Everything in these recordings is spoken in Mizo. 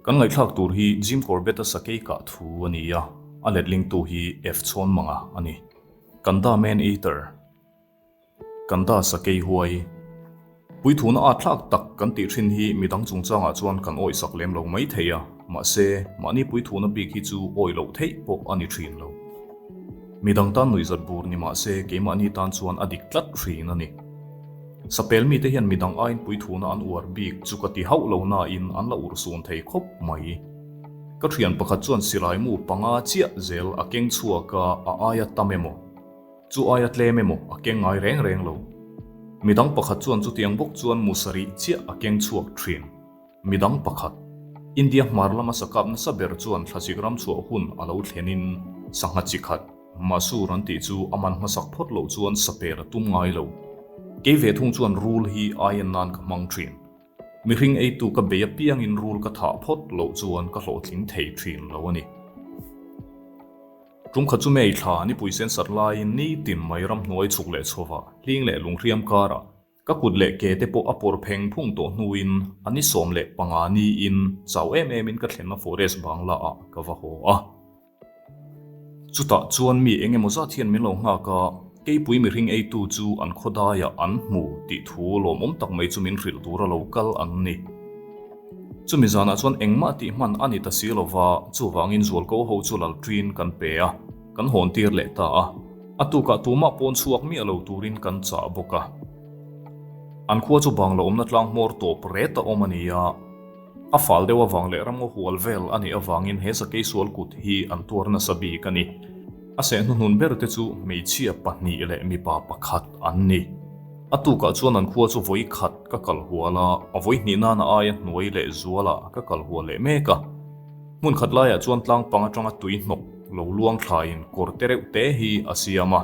Kan ngaihthlak tur hi Jim Corbett-a sakei kah thu a ni a, a letlingtu hi F. Chhawnmanga a ni. Kanda Man Eater. Kanda sakei huai. Puithuna at thlak tak kan tih thin hi midang chungchangah chuan kan awihsak lem lo mai thei a, mahse, mahni puithuna bik hi chu awih loh theih pawh a ni thin lo. Midang tan nuihzat bur ni mahse, keimahni tan chuan a dik tlat thin a ni. Sapel mite hian midang aiin puithuna an uar bik chu ka ti hauh lo nain an la urhsun thei khawp mai. Ka thian pakhat chuan silai mu panga chiah zel a keng chhuak a, a aia tam emaw? Chu aia tlem emaw a keng ngai reng reng lo. Midang pakhat chuan chutiang bawk chuan mu sarih chiah a keng chhuak thin. Midang pakhat, India hmar lama sakap nasa ber chuan thlasik ram chhuah hun a lo thlenin sangha chi khat, Masur an tih chu a man hmasak phawt loh chuan saper a tum ngai lo. Kei ve thung chuan rul hi aien nan ka hmang thin. Mihring eitu ka bei apiangin rul ka thah phawt loh chuan ka hlawhtling thei thin lo a ni. Tumkhat chu May thla nipui sen sat laiin nitin mai ramhnuai chhuk leh chhovah hling leh lunghriam karah Ka kut leh ke te pawh a pawr pheng phung tawh hnuin a ni 15 niin chau em emin ka thlenna forest bangla ah ka va haw a. Chutah chuan mi eng emaw zat hian min lo nghak a, keipui mihring eitu chu an khawdaiah an hmu tih thu lawmawm tak mai chu min hrilh tur a lo kal an ni. Chumi zanah chuan engmah tih hman a ni ta si lova, chuvangin zualko ho chu lalṭin kan pe a. Kan hawn tir leh ta a, a tukah tumah pawn chhuak miah lo turin kan chah bawk a. An khua chu bangla awmna tlang hmawr tawp ret a awm a ni a, a fal deuh avang leh ramngaw hual vel a nih avangin he sakei sual kut hi an tuar nasa bik a ni. A seh hnuhnun ber te chu hmeichhia pahnih leh mipa pakhat an ni. A tukah chuan an khua chu vawi khat ka kal hual a, a vawi hnih nana aia hnuai leh zualah ka kal hual leh mek a. Hmun khat laiah chuan tlang pang atanga tui hnawk lo luang thlaiin kawr te reuh te hi a siam a.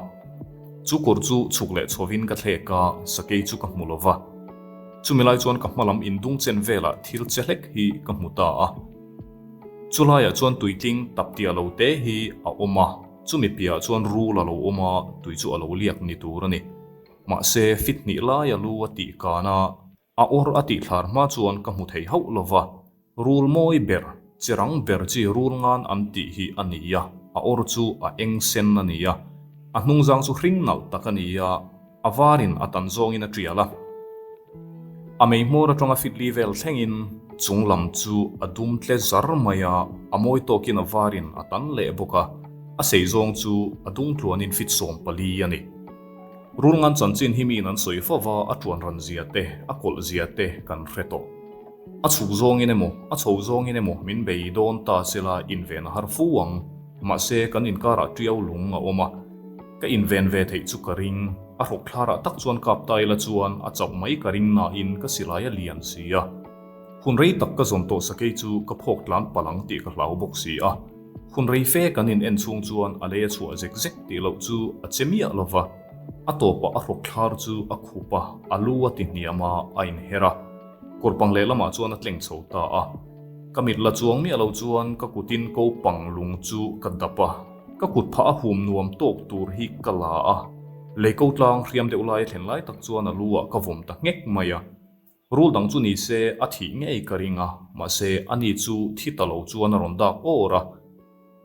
Chu kawr chu chhuk leh chhovin ka thlek a, sakei chu ka hmu lo va. Chumi lai chuan ka hma lam indung chen velah thil che hlek hi ka hmu ta a. Chu laiah chuan tuitling tap tia lo te hi a awm a, chumi piahah chuan rul a lo awm a, tui chu a lo liak ni tur a ni. Mahse, fit hnih laia lu a tih kan a, A awr a tih thlar hma chuan ka hmu thei hauh lo va, rul mawi ber, chi rang ber chi rul ngan an tih hi a ni a, a awr chu a eng sen a ni a, a hnungzang chu hring nalh tak a ni a, a varin a tan zawngin a tial a. A mei hmawr atanga fitli vel thlengin chung lam chu a dum tle zar mai a, a mawi tawkin a varin a tan leh bawk a, a sei zawng chu a dung tluanin fit 14 a ni. Rulngan chanchin hi miin an sawi fo va, a tuan ran zia te, a kawlh zia te kan hre tawh. A chhuk zawngin emaw, a chho zawngin emaw min bei dawn ta sela inven a har fu ang. Mahse, kan inkarah tiau lung a awm a, ka inven ve theih chu ka ring. A hrawk thlarah tak chuan kap ta ila chuan a chauh mai ka ring nain ka silai a lian si a. Hun rei tak ka zawn tawh sakei chu ka phawk tlan palh ang tih ka hlau bawk si a. Hun rei fe kan in en chhung chuan a lei a chhuah zek zek tih loh chu a che miah lo va, a tawpah a hrawk thlar chu a khup a, a lu a ti hniam a, a inher a. Kawr pang lehlamah chuan a tleng chho ta a. Ka mit la chuang miah lo chuan ka kutin ko pang lung chu ka dap a, ka kut phah a hum nuam tawk tur hi ka la a. Lei ko tlang hriam deuh lai a thlen lai tak chuan a lu ah ka vawm ta nghek mai a. Rul dang chu ni se a thih ngei ka ring a, mahse ani chu thi ta lo chuan a rawn dak awr a,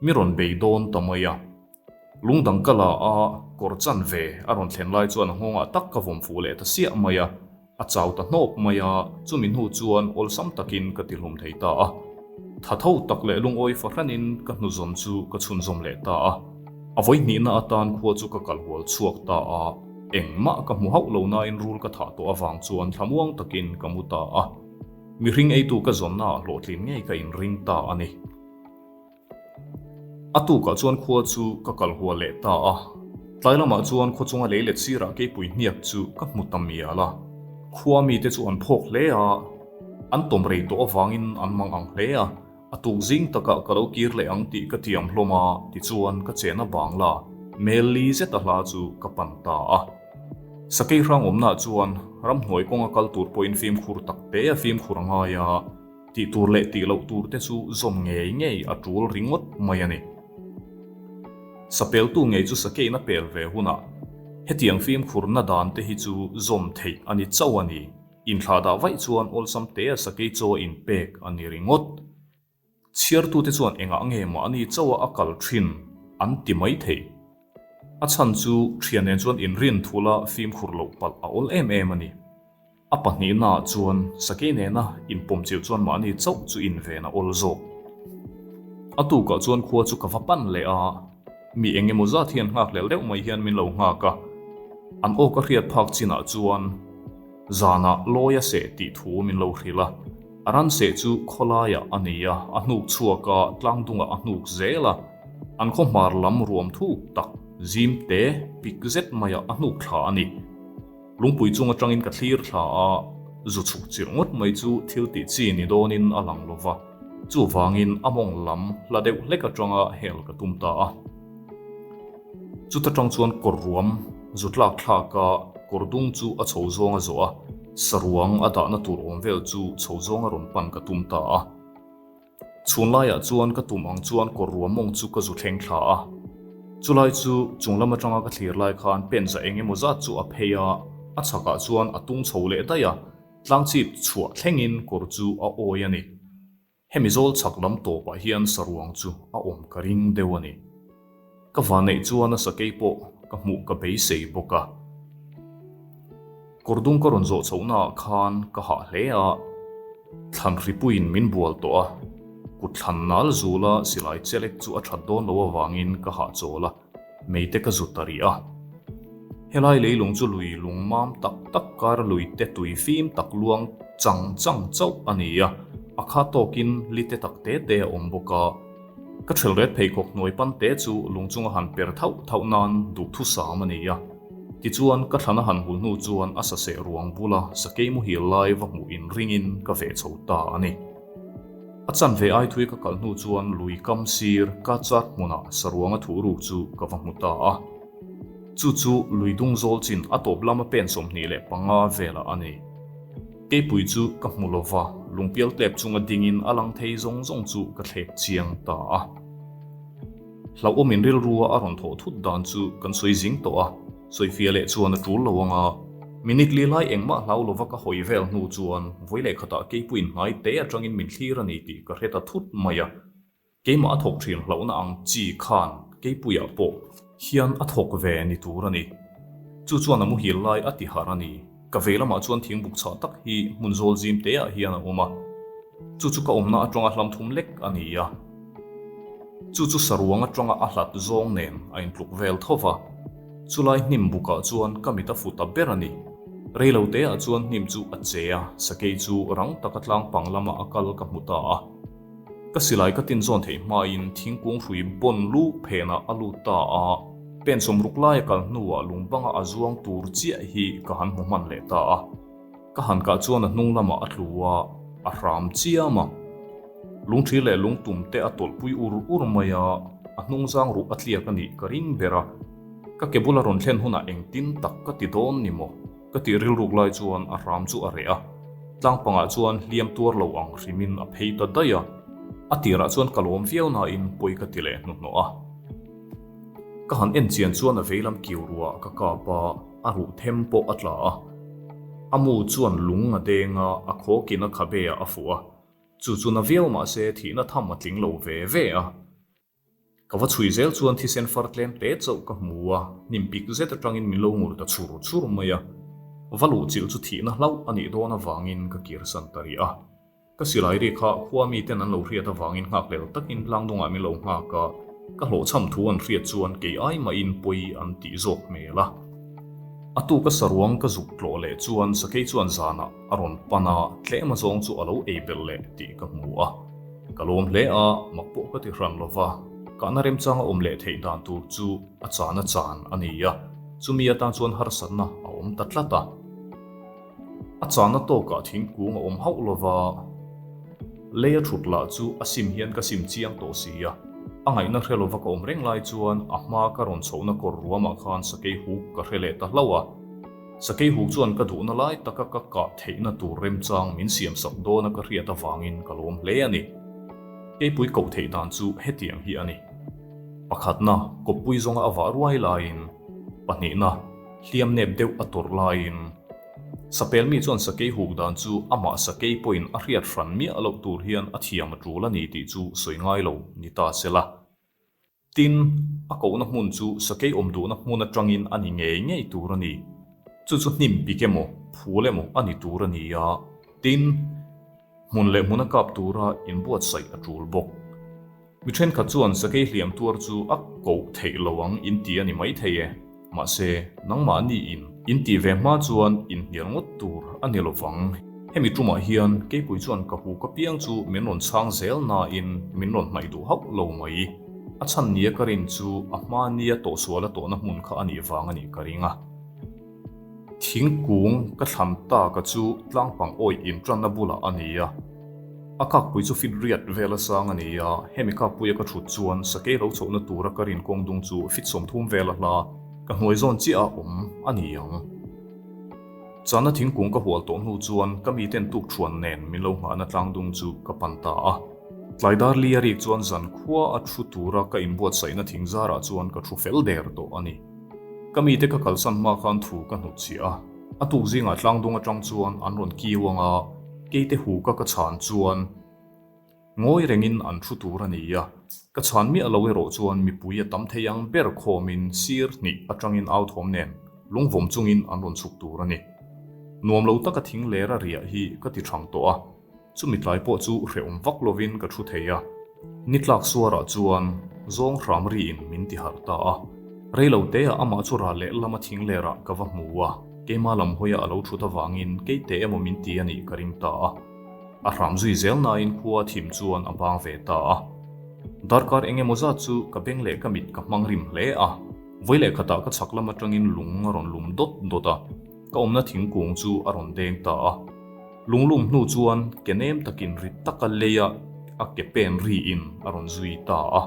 mi rawn bei dawn ta mai a. Lung dang ka la a, kawr chan ve a rawn thlen lai chuan a nghawngah tak ka vawm fuh leh ta siah mai a, a chau ta hnawp mai a, chumi hnu chuan awlsam takin ka tihlum thei ta a. Tha tho tak leh lungawi fahranin ka hnuzawn chu ka chhunzawm leh ta a. A vawihnihna atan khua chu ka kalhual chhuak ta a. Engmah ka hmu hauh lo nain rul ka thah tawh avang chuan thlamuang takin ka mu ta a. Mihring eitu ka zawnnaah hlawhtlin ngei ka inring ta a ni. A tukah chuan khua chu ka kal hual leh ta a. Tlai lamah chuan khaw chunga lei let sirah keipui hniak chu ka hmu ta mial a. Khua mite chu an phawk hle a, an tawm rei tawh avangin an mang ang hle a. A tuk zing takah ka lo kir leh ang tih ka tiam hlawm a, tichuan ka chena bangla mel li zet a hla chu ka pan ta a. Sakei hrang awmnaah chuan ramhnuai kawnga kal tur pawhin fimkhur tak te a fimkhur a ngai a, tih tur leh tih loh tur te chu zawm ngei ngei a tul ringawt mai a ni. Sapeltu ngei chu sakeiin a pel ve hunah hetiang fimkhurna dan te hi chu zawm theih a ni chauh a ni. Inthlahdah vaih chuan awlsam te a sakei chaw inpek a ni ringawt. Chhiartute chuan engah nge mahni chauha a kal thin an ti mai thei. A chhan chu thian nen chuan inrin thula fimkhur loh palh a awl em em a ni. A pahnihnaah chuan sakei nena inpawm chiu chuan mahni chauh chu inven a awl zawk. A tukah chuan khua chu ka va pan leh a, mi eng emaw zat hian nghakhlel deuh mai hian min lo nghak a. An aw ka hriat phak chinah chuan zanah lawi a seh tih thu min lo hrilh a. A ran seh chu khawlaiah a ni a, a hnuk chhuak a, tlang dungah a hnuk zel a. An khaw hmar lam ruam thuk tak zim te pik zet maiah a hnuk thla a ni. Lungpui chung atangin ka thlir thla a, zu chhuk chirh ngawt mai chu thil tih chi ni dawnin a lang lo va, chuvangin a mawng lam hla deuh hlek atanga hel ka tum ta a. Chuta tang chuan kawr ruam zu tlak thlak a, kawr dung chu a chho zawng a zawh a, saruang a dahna tur awm vel chu chho zawng a rawn pan ka tum ta a. Chhun laiah chuan ka tum ang chuan kawr ruah mawng chu ka zu thleng thla a. Chulai chu chung lam atanga ka thlir lai khan pen za eng emaw zat chu a phei a, a chhakah chuan a tung chho leh daih a, tlang chip chhuah thlengin kawr chu a awi a ni. Hemi zawl chhak lam tawpah hian saruang chu a awm ka ring deuh a ni. Ka vanneih chuan a sakei pawh ka hmuh ka beisei bawk a. Kawr dung ka rawn zawh chhohnaah khan ka hah hle a, thlan hripuiin min bual tawh a, kut thlan nal zula silai chelek chu a that dawn loh avangin ka hahchawl a, meite ka zut ta rih a. Helai leilung chu lui lung mam tak tak kar lui te tui fim tak luang chang chang chauh a ni a, a kha tawkin lite tak te te a awm bawk a. Ka ṭhel ret pheikhawk hnuai pan te chu lung chunga han per thauh thauh nan duhthusam a ni a. Tichuan, ka thlan a han hul hnu chuan a saseh ruang bula sakei muhil lai va hmuh inringin ka veh chho ta a ni. A chanve ai thui ka kal hnu chuan lui kam sir ka chat hmunah saruanga thuh ruk chu ka va hmu ta a. Chu chu lui dung zawl chin a tawp lama pen 25 velah a ni. Keipui chu ka hmu lo va, lungpial tlep chunga dingin a lang thei zawng zawng chu ka thlek chiang ta a. Hlauhawmin rilrua a rawn thawh thut dan chu kan sawi zing tawh a, sawifiah leh chuan a tul lo ang a. Minute li lai engmah hlau lova ka hawi vel hnu chuan vawi leh khatah keipuiin hnai te atangin min thlir a ni tih ka hre ta thut mai a. Keimah a thawk thin hlauhna ang chi khan Keipuiah pawh hian a thawk ve ni tur a ni. Chu chuan a muhil lai a ti harh a ni. Ka vei lamah chuan thingbuk chhah tak hi hmun zawl zim teah hian a awm a. Chu chu ka awmna atanga hlam thum lek a ni a. Chu chu saruang atanga a hlat zawng nen a intluk vel tho va. Chulai hnim bukah chuan ka mit a fu ta ber a ni. Reilo teah chuan hnim chu a che a, sakei chu rang taka tlang pang lama a kal ka hmu ta a. Ka silai ka tin zawn theih hmain thingkung hrui bawn lu phenah a lut ta a, pen sawmruk lai a kal hnuah lungbanga a zuang tur chiah hi ka han hmu hman leh ta a. Ka han kah chuan a hnung lamah a tlu a, a hram chiam a. Lungṭhi leh lungtum te a tawlhpui ur ur mai a, a hnungzang ruh a tliak a nih ka ring ber a. Ka ke bula rawn thlen hunah engtin tak ka ti dawn ni maw? Ka tih rilruk lai chuan a hram chu a reh a, tlang pangah chuan hliam tuar lo ang hrimin a phei ta daih a. A tirah chuan ka lawm viau nain pawi ka ti leh hnuhnawh a. Ka han en chian chuan a veilam kiu ruah ka kap a, a ruh them pawh a tla a. A mu chuan lung a deng a, a khawkin a khabe ah a fuh a. Chu chu na viau mahse thihna tham a tling lo ve ve a. Ka va chhui zel chuan thisen far tlem te chauh ka hmu a, hnim pik zet atangin min lo ngur ta chhur chhur mai a. Va luh chilh chu thihna hlauh a nih dawn avangin ka kirsan ta rih a. Ka silai ri kha khua miten an lo hriat avangin nghakhlel takin tlangdungah min lo nghak a, ka hlawhchham thu an hriat chuan kei ai mahin pawi an tih zawk hmel a. A tuka saruang ka zuk tlawh leh chuan sakei chuan zanah a rawn pan a, tlem azawng chu a lo ei belh leh tih ka hmu a. Ka lawm hle a, mak pawh ka ti hran lo va, kahna remchanga awm leh theih dan tur chu a chan a chan a ni a, chumi atan chuan harsatna a awm ta tlat a. A chana tawkah thingkung a awm hauh lo va, lei a thut lah chu a sim hian ka sim chiang tawh si a, a ngaihna hre lova ka awm reng lai chuan a hma ka rawn chhohna kawr ruamah khan sakei huk ka hre leh ta hlauh a. Sakei huk chuan ka duhna lai taka ka kah theihna tur remchang min siamsak dawna ka hriat avangin ka lawm hle a ni. Keipui koh theih dan chu hetiang hi a ni. Pakhatna, kawppui zawnga a vah ruai laiin. Pahnihna, hliam nep deuh a tawrh laiin. Sapel mi chuan sakei huk dan chu amah sakei pawhin a hriat hran miah loh tur hian a thiam a tul a ni tih chu sawi ngai lo ni ta se la. Tin, a kohna hmun chu sakei awm duhna hmun atangin a ni ngei ngei tur a ni. Chu chu hnim pik emaw, phul emaw a ni tur a ni a. Tin, hmun leh hmuna kap tura inbuatsaih a tul bawk. Mi thenkhat chuan sakei hliam tuar chu a koh theih lo ang in ti a ni maithei e. Mahse, nangmahni in in tih ve hma chuan inhnial ngawt tur a ni lo vang. Hemi tumah hian keipui chuan ka hu ka piang chu min rawn chhang zel nain min rawn hnaih duh hauh lo mai. A chhan nia ka rin chu a hma nia tawhsual a tawhna hmun kha a nih vang a nih ka ring a. Thingkung ka thlan tak a chu tlangpang awih intanna bulah a ni a. A kakpui chu fit riat vel a sang a ni a, hemi kakpuia ka thut chuan sakei lo chhohna tura ka rin kawng dung chu fit 30 vel a hla, ka hnuai zawn chiah a awm a ni ang. Chana thingkung ka hual tawh hnu chuan ka miten tuk thuan nen min lo nghahna tlang dung chu ka pan ta a. Tlai dar li a rik chuan zan khua a thu tura ka inbuatsaihna thing zarah chuan ka thu fel der tawh a ni. Ka mite ka kalsan hma khan thu ka hnutchhiah a, a tuk zingah tlangdung atang chuan an rawn kiu ang a, keite huka ka chhan chuan ngawi rengin an thu tur a ni a, ka chhan miah lo erawh chuan mipui a tam thei ang ber khawmin sir hnih atangin au thawm nen lungvawm chungin an rawn chhuk tur a ni. Nuam lo taka thing ler a riah hi ka ti thang tawh a. Chumi tlai pawh chu hrehawm vak lovin ka thu thei a, ni tlak suarah chuan zawng hram riin min ti harh ta a. Rei lo teah amah chu ral leh lama thing lerah ka va hmu a, keima lam hawia a lo thut avangin keite emaw min ti a nih ka ring ta a. A hram zui zel nain khua thim chuan a bang ve ta a. Darkar eng emaw zat chu ka beng leh ka mit ka hmang rim hle a, vawi leh khatah ka chhak lam atangin lung a rawn lum dawt dawt a, ka awmna thingkung chu a rawn deng ta a. Lunglum hnu chuan ke nem takin rit taka leia a ke pen riin a rawn zui ta a.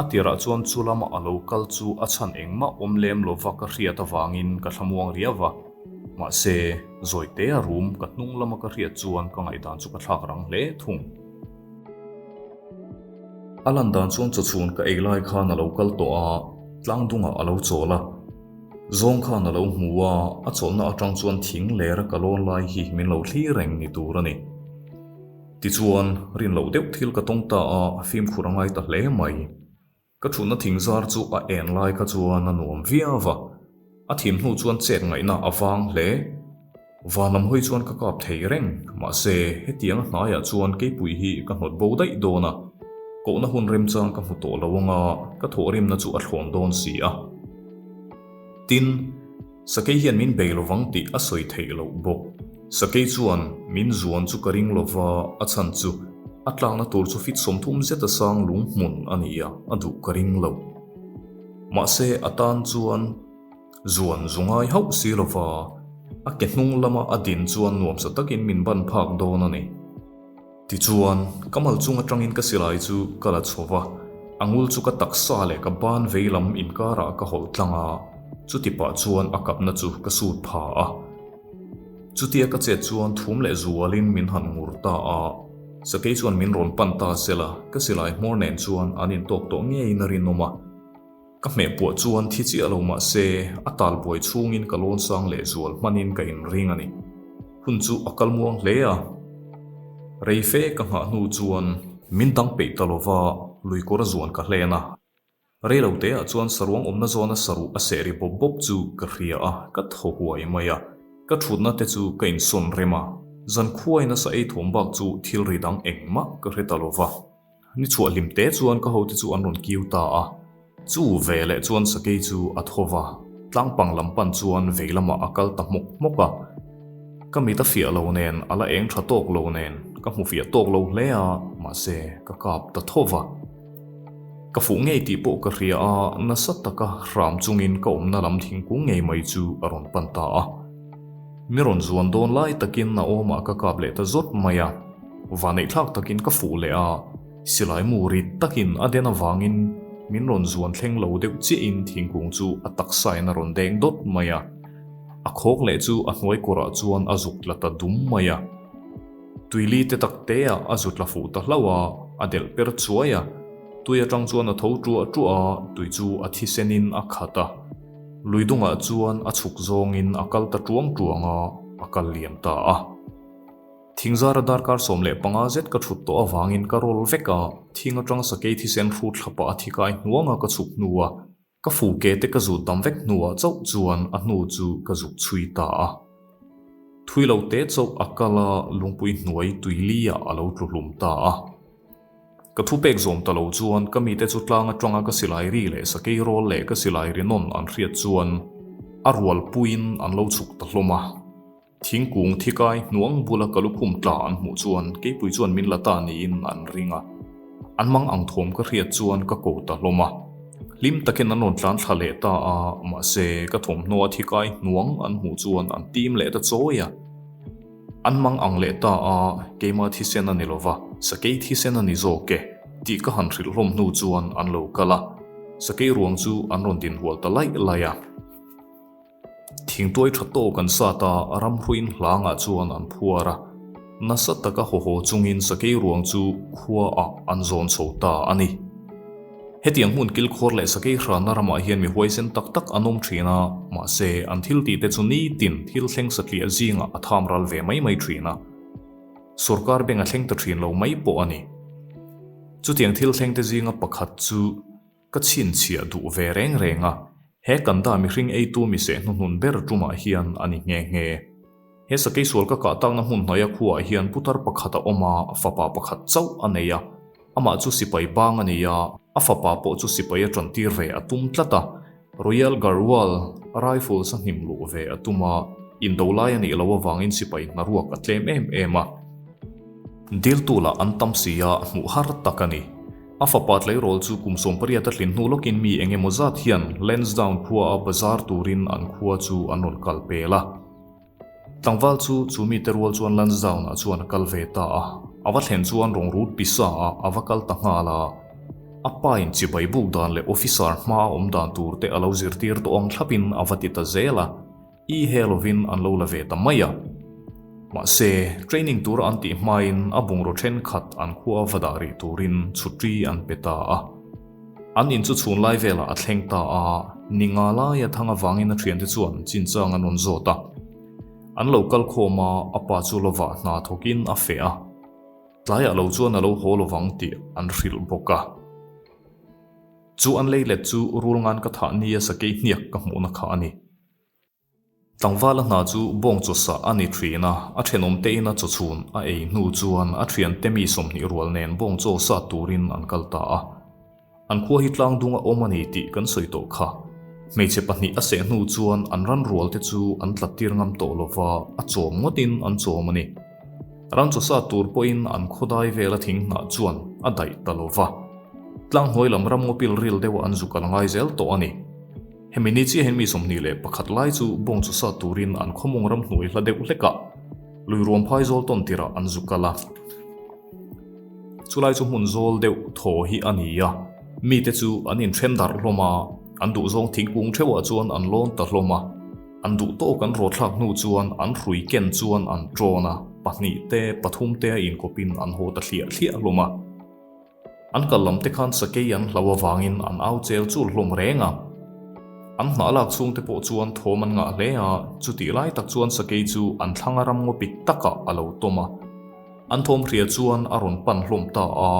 A tirah chuan chu lama a lo kal chu a chhan engmah awm lem lova ka hriat avangin ka thlamuang riau va. Mahse, zawite a rum ka hnung lama ka hriat chuan ka ngaihdan chu ka thlak rang hle thung. A lan dan chuan chawchhun ka ei lai khan a lo kal tawh a, tlang dungah a lo chawl a. Zawng khan a lo hmu a, a chawlhna atang chuan thing ler a ka lawn lai hi min lo thlir reng ni tur a ni. Tichuan, rin loh deuh thil ka tawng ta a, fimkhur a ngai ta hle mai. Ka thutna thing zar chu a en lai kha chuan a nuam viau va, a thim hnu chuan chet ngaihna a vang hle. Van lam hawi chuan ka kap thei reng, mahse hetiang a hnaiah chuan keipui hi ka hnawt bo daih dawn a, kohna hun remchang ka hmu tawh lo anga ka thawhrimna chu a thlawn dawn si a. Tin, sakei hian min bei lovang tih a sawi theih loh bawk. Sakei chuan min zuan chu ka ring lova, a chhan chu a tlakna tur chu fit 30 zeta sang lung hmun a ni a, a duh ka ring lo. Mahse a tan chuan. Zuan zu ngai hauh si lova, a ke hnung lama a din chuan nuamsa takin min ban phak dawn a ni. Tichuan, ka mal chung atangin ka silai chu ka la chho va, a ngul chu ka taksa leh ka ban vei lam inkarah ka hawlh tlang a, chuti pah chuan a kapna chu ka sut pha a. Chutia ka chet chuan thum leh zualin min han ngur ta a, sakei chuan min rawn pan ta sela, ka silai hmawr nen chuan an intawk tawh ngeiin a rinawm a. Ka hmeh puah chuan thi chiah lo mah se, a tal buai chhungin ka lawn sang leh zual hmanin ka inring a ni. Hun chu a kal muang hle a. Rei fe ka nghah hnu chuan min dang peih ta lova lui kawr a zuan ka hlen a. Rei lo teah chuan saruang awmna zawna saruh a seh ri bawp bawp chu ka hria a, ka thaw huai mai a. Ka thutna te chu ka insawn rem a, zan khuai nasa ei thawm bak chu thil ri dang engmah ka hre ta lova. Ni chhuah hlim te chuan ka hote chu an rawn kiu ta a, chu ve leh chuan sakei chu a tho va, tlangpang lam pan chuan vei lamah a kal ta hmawk hmawk a. Ka mit a fiah lo nen, a la eng tha tawk lo nen, ka hmu fiah tawk lo hle a, mahse ka kap ta tho va. Ka fuh ngei tih pawh ka hria a, nasa taka hram chungin ka awmna lam thingkung ngei mai chu a rawn pan ta a. Mi rawn zuan dawn lai takin a awmah ka kap leh ta zawt mai a. Vaneihthlak takin ka fuh leh a, silai mu rit takin a den avangin min rawn zuan thleng lo deuh chiahin thingkung chu a taksain a rawn deng dawt mai a. A khawk leh chu a hnuai kawrah chuan a zuk tla ta dum mai a. Tuili te tak teah a zu tla fuh ta hlauh a, a delh per chuai a. Tui atang chuan a tho ṭuah ṭuah a, tui chu a thisenin a khat a. Lui dungah chuan a chhuk zawngin a kal ta ṭuang ṭuang a. a kal liam ta a. Thingzara darkar 15 zet ka thut tawh avangin ka rawl vek a, thing atang sakei thisen hrut thla pah a thi kai hnuanga ka chhuk hnua ka fu ke te ka zut dam vek hnuah chauh chuan a hnu chu ka zuk chhui ta a. Thui lo te chauh a kal a, lungpui hnuai tui li ah a lo tlu hlum ta a. Ka thupek zawm ta lo chuan ka mite chu tlang atanga ka silai ri leh sakei rawl leh ka silai ri nawn an hriat chuan a rualpuiin an lo chhuk ta hlawm a. Thingkung thikai hnuang bula ka lukhum tla an hmuh chuan keipui chuan min la ta niin an ring a. An mang ang thawm ka hriat chuan ka ko ta hlawm a. Hlim takin an rawn tlan thla leh ta a, mahse ka thawmhnaw a thikai hnuang an hmuh chuan an tim leh ta chawi a. An mang ang leh ta a, keima thisen a ni lova, sakei thisen a ni zawk e, tih ka han hrilh hlawm hnu chuan an lo kal a. Sakei ruang chu an rawn dinhual ta laih laih a. Thingtuai tha tawk an sat a, ramhruiin hlangah chuan an phuar a. Nasa taka haw haw chungin sakei ruang chu khuaah an zawn chho ta a ni. Hetiang hmun kilkhawr leh sakei hranna ramah hian mi huaisen tak tak an awm thin a, mahse an thil tihte chu nitin thil thleng satliah zingah a tham ral ve mai mai thin a. Sorkar beng a thleng ta thin lo mai pawh a ni. Chutiang thil thlengte zinga pakhat chu Ka chhinchhiah duh ve reng reng a, he kan dah mihring eitu miseh hnuhnun ber tumah hian a ni nghe nghe. He sakei sual ka kah takna hmun hnaia khuaah hian putar pakhat a awm a, fapa pakhat chauh a nei a. Amah chu sipai bang a ni a, a fapa pawh chu sipai a tantir ve a tum tlat a. Royal Garhwal Rifles a hnim luh ve a tum a, indo lai a nih loh avangin sipai hnaruak a tlem em em a. Diltu lah an tam si a, hmuh har tak a ni. A fapa tleirawl chu kum 18 a tlin hnu lawkin mi eng emaw zat hian Lansdowne khua a bazar turin an khua chu an rawn kal pel a. Tlangval chu chu mite rual chuan Lansdowne ah chuan a kal ve ta a. A va thlen chuan rawn rut pisa ah a va kal ta nghal a. A pa in chibai buk dan leh officer hma a awm dan tur te a lo zirtir tawh ang thlapin a va ti ta zel a. I he lovin an lo la ve ta mai a. Mahse, training tura an tih hmain a bungraw thenkhat an khua va dah rih turin chhutri an pe ta a. An in chu chhun lai velah a thleng ta a, ni nga laia thang avangin a thiante chuan chinchang an rawn zawt a. An lo kal khawm a, a pa chu lovah hna thawkin a feh a. Tlaiah lo chuan a lo haw lovang tih an hrilh bawk a. Chu an lei let chu rul ngan ka thah nia sakei hniak ka hmuhna kha a ni. Tlangvala hna chu bawng chaw sah a ni thin a, a thenawm te ina chaw chhun a ei hnu chuan a thiante mi 20 rual nen bawng chaw sat turin an kal ta a. An khua hi tlang dung a awm a ni tih kan sawi tawh kha. Hmeichhe pahnih a seh hnu chuan an ran rual te chu an tlat tir ngam tawh lova, a chawm ngawtin an chawm a ni. Ran chaw sat tur pawhin an khawdai vela thing hnah chuan a daih ta lova. Tlang hnuai lam ram ngaw pil ril deuh an zuk a la ngai zel tawh a ni. Hemi ni chiah hian mi 21 lai chu bawng chu sat turin an khawmawng ram hnuai hla deuh hlek ah lui ruam phai zawl tawn tirah an zu kal a. Chulai chu hmun zawl deuh thaw hi a ni a, mite chu an inthen darh hlawm a, an duhzawng thingkung theuhah chuan an lawn ta hlawm a. An duh tawk an rawthlak hnu chuan an hrui ken chuan an ṭawn a, pahnih te pathum te a inkawpin an haw ta thliah thliah hlawm a. An kal lam te khan sakei an hlau avangin an au chel chul hlawm reng a. An hnah lak chhung te pawh chuan thawm an ngah hle a, chutih lai tak chuan sakei chu an thlang a ram ngaw pik takah a lo tawm a. An thawm hria chuan a rawn pan hlawm ta a,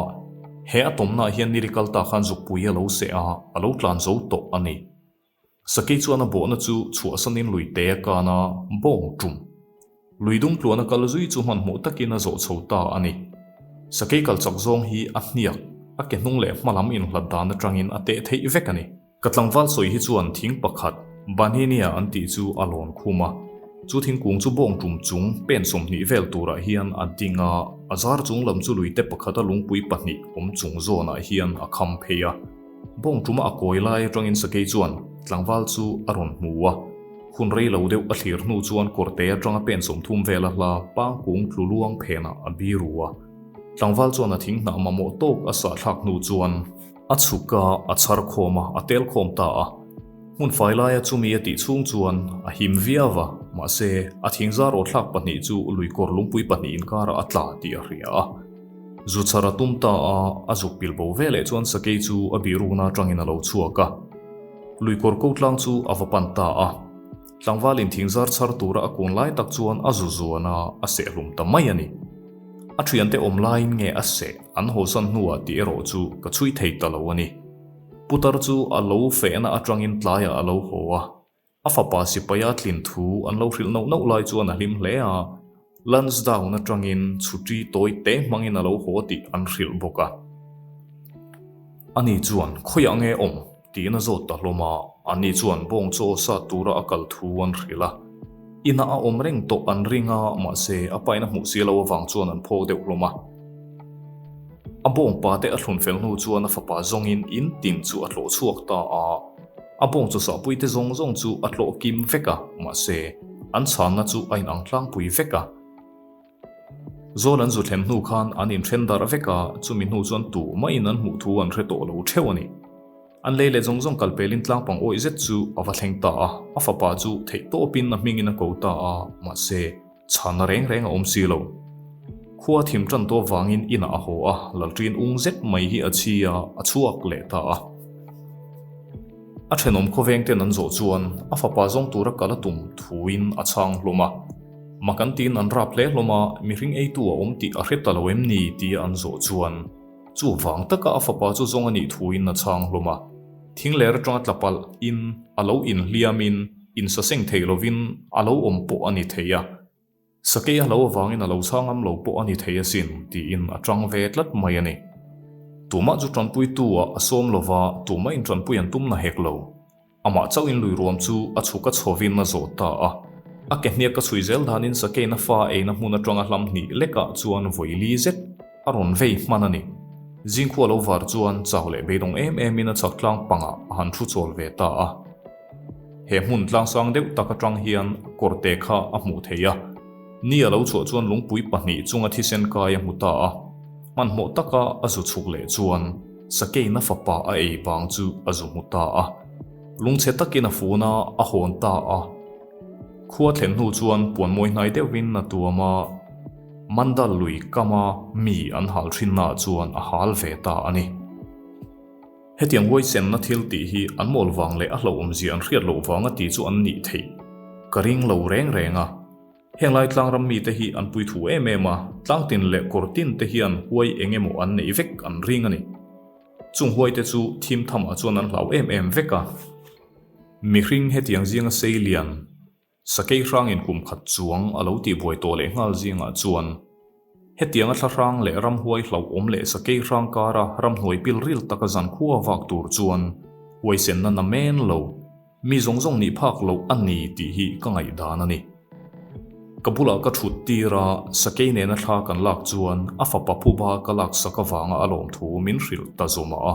he a tawmnaah hian nili kal ta khan zukpui a lo seh a, a lo tlan zo tawh a ni. Sakei chuan a bawhna chu chhuahsanin lui te a kan a, bawng tum. Lui dum tluan a kal zui chu hmanhmawh takin a zawh chho ta a ni. Sakei kal chak zawng hi a hniak, a ke hnung leh hma lam inhlat dan atangin a teh theih vek a ni. Ka tlangval sawi hi chuan thing pakhat, Banhinia an tih chu a lawn khum a. Chu thingkung chu bawng tum chung pen 20 vel turah hian a ding a, a zar chung lam chu luite pakhata lungpui pahnih awm chung zawnah hian a kham phei a. Bawng ṭuma a kawi lai aṭangin sakei chuan tlangval chu a rawn hmu a. Hun rei lo deuh a thlir hnu chuan kawrte aṭanga pen 30 vela hla pangkung tlu luang phenah a biru a. Tlangval chuan a thing hnah mamawh tawk a sahthlak hnu chuan a chhuk a, a chhar khawm a, a tel khawm ta a. Hmun fai laia chumi a tih chhung chuan a him viau a, mahse a thing zar awthlak pahnih chu luikawr lungpui pahnih inkarah a tla tih a hria a. Zu chhar a tum ta a, a zuk pil bo ve leh chuan sakei chu a bihrukna atangin a lo chhuak a. Luikawr ko tlang chu a va pan ta a. Tlangvalin thingzar chhar tura a kun lai tak chuan a zu zuan a, a sehhlum ta mai a ni. A thiante awm laiin nge a seh an hawsan hnuah tih erawh chu ka chhui thei ta lo a ni. Putar chu a lo fehna atangin tlaiah a lo haw a, a fapa sipaia tlin thu an lo hrilh nauh nauh lai chuan a hlim hle a, Lansdowne atangin chhuṭi tawi te hmangin a lo haw tih an hrilh bawk a. Ani chuan, Khawiah nge awm? Tiin a zawt ta hlawm a, ani chuan bawng chaw sat tura a kal thu an hrilh a. Inah a awm reng tawh an ring a, mahse a pain a hmuh si lo avang chuan an phawk deuh hlawm a. A bawng pa te a thlun fel hnu chuan a fapa zawngin in tin chu a tlawh chhuak ta a, a bawng chaw sahpui te zawng zawng chu a tlawh kim vek a, mahse an chhanna chu a inang tlangpui vek a. Zawl an zu thlen hnu khan an inthen darh vek a, chumi hnu chuan tu mahin an hmuh thu an hre tawh lo theuh a ni. An lei leh zawng zawng kal pelin tlangpang awih zet chu a va thleng ta a, a fapa chu theih tawpin a hmingin a ko ta a, mahse, chhanna reng reng a awm si lo. Khua thim tan tawp vangin inah a haw a, lalṭin ung zet mai hi a chhi a, a chhuak leh ta a. A thenawm khawveng ten an zawh chuan a fapa zawng tura kal a tum thuin a chhang hlawm a. Mak an tiin an rap hle hlawm a, mihring eitu a awm tih a hre ta lo em ni tia an zawh chuan chu vang taka a fapa chu zawng a nih thuin a chhang hlawm a. Thing ler atanga tla palh in a lo inhliam in insaseng thei lovin a lo awm pawh a ni thei a. Sakei a lo avangin a lo chhang ngam lo pawh a ni thei asin tiin a tang ve tlat mai a ni. Tumah chu tanpuitu ah a sawm lova, tumah in tanpui an tum na hek lo. Amah chauhin lui ruam chu a chhuk a chhovin a zawh ta a. A ke hniak ka chhui zel danin Sakeina fa eina hmun atanga hlam hnih lekah chuan vawi li zet a rawn vei hman a ni. Zingkhua lo var chuan chau leh beidawng em emin a chhak tlang pangah a han thu chawl ve ta a. He hmun tlangsang deuh tak atang hian kawrte kha a hmuh theih a. Ni a lo chhuah chuan lungpui pahnih chunga thisen kai a hmu ta a. Hmanhmawh taka a zu chhuk leh chuan Sakeina fapa a ei vang chu a zu hmu ta a. Lungchhe takin a fun a, a hawn ta a. Khua thlen hnu chuan puan mawi hnai deuhin a tuam a. Mandal lui kama mi an hal thinnaah chuan a hal ve ta a ni. Hetiang huaisenna thil tih hi an mawl vang leh a hlauhawmzia an hriat loh vanga ti chu an nih theih ka ring lo reng reng a. Heng lai tlangram mite hi an pui thu em em a, tlangtin leh kawrtin te hian huai eng emaw an neih vek an ring a ni. Chung huai te chu thim thamah chuan an hlau em em vek a. Mihring hetiang zinga sei lian Sakei hrangin kum khat chuang a lo tihbuai tawh leh nghal zingah chuan hetianga thla hrang leh ramhuai hlauhawm leh sakei hrang kara ramhnuai pil ril taka zankhua vak tur chuan huaisenna na men lo, mi zawng zawng nih phak loh a ni tih hi ka ngaihdan a ni. Ka bulah ka thut tir a, sakei nena thla kan lak chuan a fapa phuba ka laksak avanga a lawmthu min hrilh ta zawmah a.